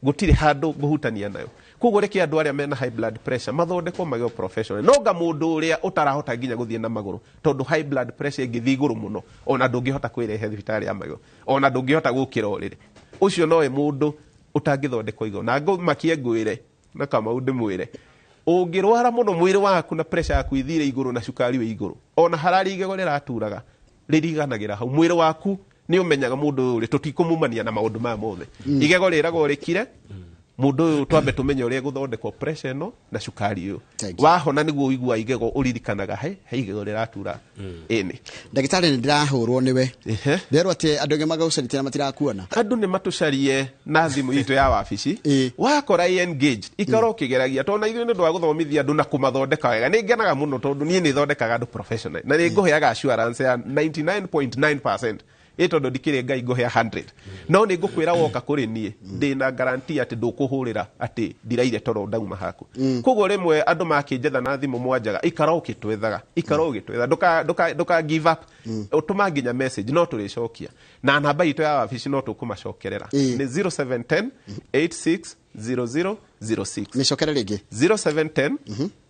gũtirĩ handũ ngũhutania nayo. Koguo reke andũ arĩa mena high blood pressure mathondekwo magego professional. No nga mũndũ ũrĩa ũtarahota nginya gũthiĩ na magũrũ, tondũ high blood pressure ĩngĩthiĩ igũrũ mũno, ona ndũngĩhota kwĩrehe thibitarĩ ya magego, ona ndũngĩhota gũkĩra ũrĩrĩ, ũcio nowe mũndũ ũtangĩthondekwo igego. Na ngũmakie ngwĩre na Kamau ndĩmwĩre, ũngĩrwara mũno mwĩrĩ waku na pressure yaku ithire igũrũ na cukari wĩ igũrũ, ona hararĩ igego rĩraturaga rĩriganagĩra hau. Mwĩrĩ waku nĩ ũmenyaga mũndũ ũyũ rĩ, tũtikũmumania na maũndũ maya mothe. Igego rĩragwo rĩkire, mũndũ ũyũ twambe tũmenye ũrĩa gũthondekwo pressure ĩno na cukari ũyũ. Thank you. Wahona nĩguo ũigua igego ũririkanaga he igego rĩratura ĩnĩ. Ndagĩtarĩ, nĩ ndĩrahũrwo nĩwe. Nderwo atĩ andũ aingĩ magũcarĩtie na matirakuona. Andũ nĩ matũcarie na thimũ itũ ya wabici. Wakora ĩ engaged, ikara ũkĩgeragia, tondũ na ithuĩ nĩ ũndũ wa gũthomithia andũ na kũmathondeka wega nĩ ngenaga mũno, tondũ niĩ nĩ thondekaga andũ professional na nĩ ngũheaga assurance ya 99.9% ĩ, tondũ ndikĩrĩ Ngai ngũhea 100, no nĩ ngũkwĩra woka kũrĩ niĩ ndĩna guarantee atĩ ndũkũhũrĩra atĩ ndiraire toro ndauma haku. Koguo rĩmwe andũ makĩnjetha na thimũ mwanjaga, ikara ũgĩtwethaga, ikara ũgĩtwetha, ndũka give up, ũtũma nginya message no tũrĩcokia, na namba itũ ya wabici no tũkũmacokerera. Nĩ 0710 860006. Mĩcokere rĩngĩ. 0710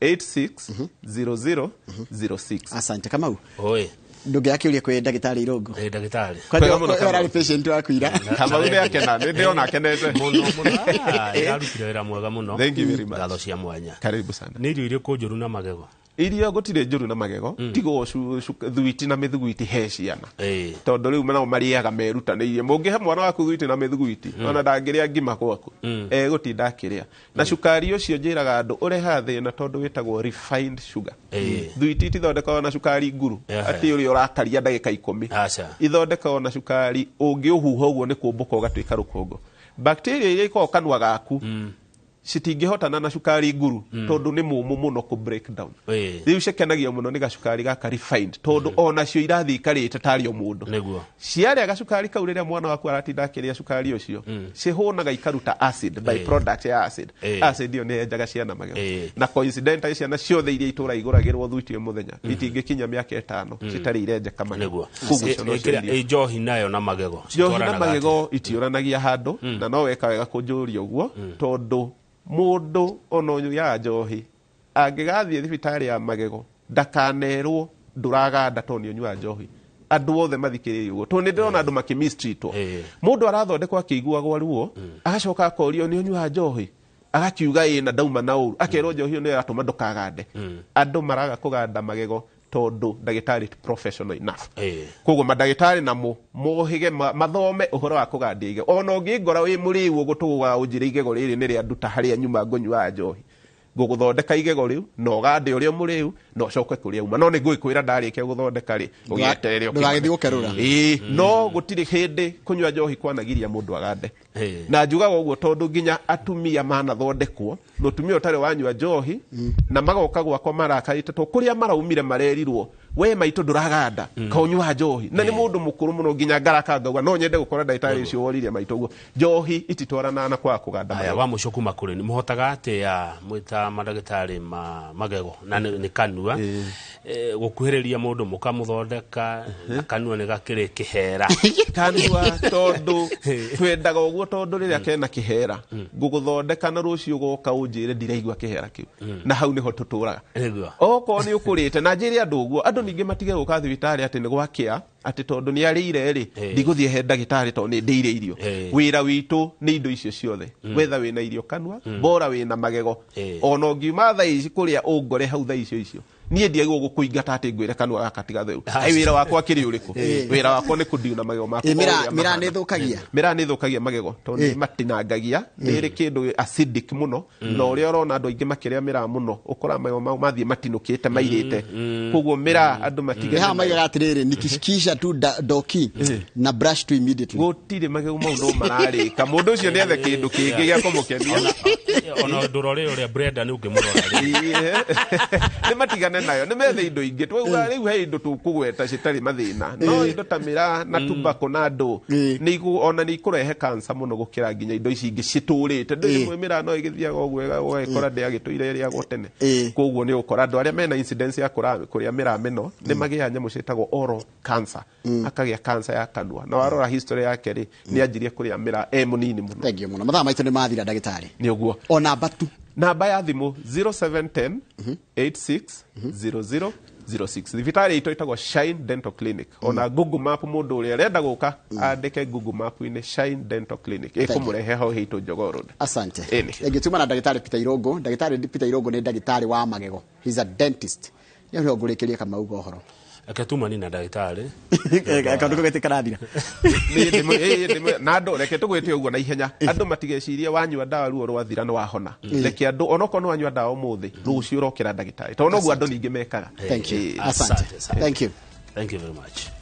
860006. Asante, Kamau. Oi. Ndũngĩaga kĩũria kwĩ ndagĩtarĩ Irũngũ? Ĩ, ndagĩtarĩ. Kwani Kwega mũno, Kamau. ũrarĩ patient waku ira. Kamau nĩ akena, nĩ ndĩrona akenete. Mũno mũno. Ah, ĩrarutire wĩra mwega mũno. Thank you very much. Ngatho cia mwanya. Karibu sana. Nĩ irio irĩkũ njũru na magego? Irio gũtirĩ njũru na magego, tigwo thuiti na mĩthuguiti he ciana, tondũ rĩu nao marĩaga merutanĩirie. Mũngĩhe mwana waku thuiti na mĩthuguiti, ona ndangĩrĩa ngima gwaku, egũtinda akĩrĩa. Na cukari ũcio njĩraga andũ ũrehaga thĩna, tondũ wĩtagwo refined sugar. Thuiti itithondekagwo na cukari nguru atĩ ũrĩa ũrakaria ndagĩka 10. Aca. Ithondekagwo na cukari ũngĩũhuha ũguo nĩ kũmbũka ũgatuĩka rũkũngũ. Bacteria iria ikoragwo kanua gaku citingĩhotana na cukari nguru, tondũ nĩ mũmũ mũno kũ break down. Rĩu cikenagio mũno nĩ gacukari gaka refined, tondũ onacio irathiĩ ikarĩte tarĩ o mũndũ. Ciarĩa gacukari kau, rĩrĩa mwana waku aratinda akĩrĩa cukari ũcio, cihũnaga ikaruta acid, by product ya acid. Acid ĩyo nĩ yenjaga ciana magego. Na coincidentally ciana ciothe iria itũra igũragĩrwo thuiti o mũthenya itingĩkinya mĩaka 5 citarĩ irenjeka magego. Koguo icio no cio irio. Ĩ, njohi nayo na magego Njohi na citwaranaga magego atĩa? itiũranagia handũ, na no weka wega kũnjũria ũguo, tondũ mũndũ ona ũnyuaga njohi angĩgathiĩ thibitarĩ ya magego ndakanerwo ndũraganda tondũ nĩ ũnyuaga njohi. Andũ othe mathikĩrĩrie ũguo, tondũ nĩ ndĩrona andũ makĩmistreatwo. Mũndũ arathondekwo akĩiguagwo ruo, agacoka akorio nĩ ũnyuaga njohi, agakiuga ĩ na ndauma na ũru, akerwo njohi ĩyo nĩyo ĩratũma ndũkagande. Andũ maraga kũganda magego tondũ ndagĩtarĩ ti professional enough. Koguo mandagĩtarĩ namo mohĩge mathome ũhoro wa kũgandia igego. Ona ũngĩngora wĩ mũrĩu ũgũtũgũga ũnjĩre igego rĩrĩ nĩ rĩa nduta harĩa nyuma ngũnyuaga njohi, ngũgũthondeka igego rĩu na ũgande ũrĩa mũrĩu na ũcoke kũrĩa uma, no nĩ ngũgĩkwĩra ndarĩkia gũthondeka rĩ, ũgĩeterere ũkĩmane. Ndũgagĩthiĩ gũkerũra. Ĩĩ, no gũtirĩ hĩndĩ kũnyua njohi kwanagiria mũndũ agande. Na njugaga ũguo tondũ nginya atumia manathondekwo, mũtumia ũtarĩ wanyua njohi na magoka gwakwa marakarĩte tondũ kũrĩa maraumire marerirwo We maitũ, ndũraganda ka ũnyua njohi? Na nĩ mũndũ mũkũrũ mũno, nginya ngaraka ngauga no nyende gũkora ndagĩtarĩ ũcio woririe maitũ ũguo. Njohi ititwaranaga na kwaga kũganda Aya, magego. Wa mũico kuma kũrĩ nĩ mũhotaga atĩa mwĩta mandagĩtarĩ ma magego na nĩ kanua gũkuhĩrĩria mũndũ mũkamũthondeka, na kanua nĩ gakĩrĩ kĩhera? Kanua, tondũ twendaga ũguo, tondũ rĩrĩa kena kĩhera ngũgũthondeka na rũciũ goka ũnjĩre ndiraigua kĩhera kĩu, na hau nĩho tũtũraga. Okorwo nĩ ũkũrĩte na njĩre andũ ũguo, andũ ningĩ matige gũka thibitarĩ atĩ nĩ gwakĩa, atĩ tondũ nĩ arĩire rĩ, ndigũthiĩ he ndagĩtarĩ tondũ nĩ ndĩire irio. Wĩra witũ nĩ indo icio ciothe, wetha wĩna irio kanua, bora wĩna magego. Ona ũngiuma thaa ici kũrĩa ũngore hau thaa icio icio, niĩ ndiagĩrĩirwo gũkũingata atĩ ngwĩre kanua gaka tiga theru. Ai, wĩra wakwa akĩrĩ ũrĩkũ? Wĩra wakwa nĩ kũndiuna magego makwa Ĩ, o ũrĩa mĩraa mahana. nĩ ĩthũkagia? Mĩraa nĩ ĩthũkagia magego tondũ nĩ matinangagia, nĩ ĩrĩ kĩndũ acidic mũno, na ũrĩa ũrona andũ aingĩ makĩrĩa mĩraa mũno, ũkoraga magego mau mathiĩ matinũkĩte mairĩte. Koguo mĩraa andũ matige. Nĩ haha maigaga atĩrĩrĩ, nikishikisha tu doki na brush tu immediately. Gũtirĩ magego mau no mararĩka. Mũndũ ũcio nĩ ethe kĩndũ kĩngĩ gĩa kũmũkenia. Ona ndũrore ũrĩa Brenda nĩ ũngĩmũrora rĩ. Ĩĩ. Nĩ matigane nayo, nĩ methe indo ingĩ. Twauga rĩu he indo tũkũgweta citarĩ mathĩna, no indo ta mĩraa na tobacco na ndũ nĩ ona nĩ ikũrehe cancer mũno gũkĩra nginya indo ici ingĩ citũrĩte. Ndũ rĩmwe mĩraa no ĩgĩthiaga ũguo ũgagĩkora ndĩagĩtũire ĩrĩagwo tene. Koguo nĩ ũkora andũ arĩa mena incidence ya kũrĩa mĩraa mĩno nĩ magĩaga nyamũ ciĩtagwo oral cancer, akagĩa cancer ya kanua, na warora history yake rĩ, nĩ anjirie kũrĩa mĩraa e mũnini mũno. Thank you mũno, mathaa maitũ nĩ mathira, ndagĩtarĩ. Nĩ ũguo. O namba tu. Namba ya thimũ 0710 86 00 06. Thibitarĩ itũ ĩtagwo Shine Dental Clinic. Ona Google Map, mũndũ ũrĩa ũrenda gũka andĩke Google Map-inĩ Shine Dental Clinic, ĩkũmũrehe hau heitũ Jogoo Road. Asante. Ĩni. Thank you. Tuma na ndagĩtarĩ Peter Irũngũ. Ndagĩtarĩ Peter Irũngũ nĩ ndagĩtarĩ wa magego. He's a dentist. Nĩ ũrĩa ngũrĩkĩria Kamau ũhoro. Reke tumani na ndagĩtarĩ. Kaũndũ kau gĩtĩ karathira. Na andũ reke tũgwĩte ũguo na ihenya, andũ matigecirie wanyua ndawa ruo rwathira nĩ wahona. Reke andũ onokorwo nĩ wanyua ndawa ũmũthĩ, rũciũ ũrokĩra ndagĩtarĩ, tondũ noguo andũ ningĩ mekaga. Thank you. Ĩĩ. Asante. Asante sana. Thank you. Thank you very much.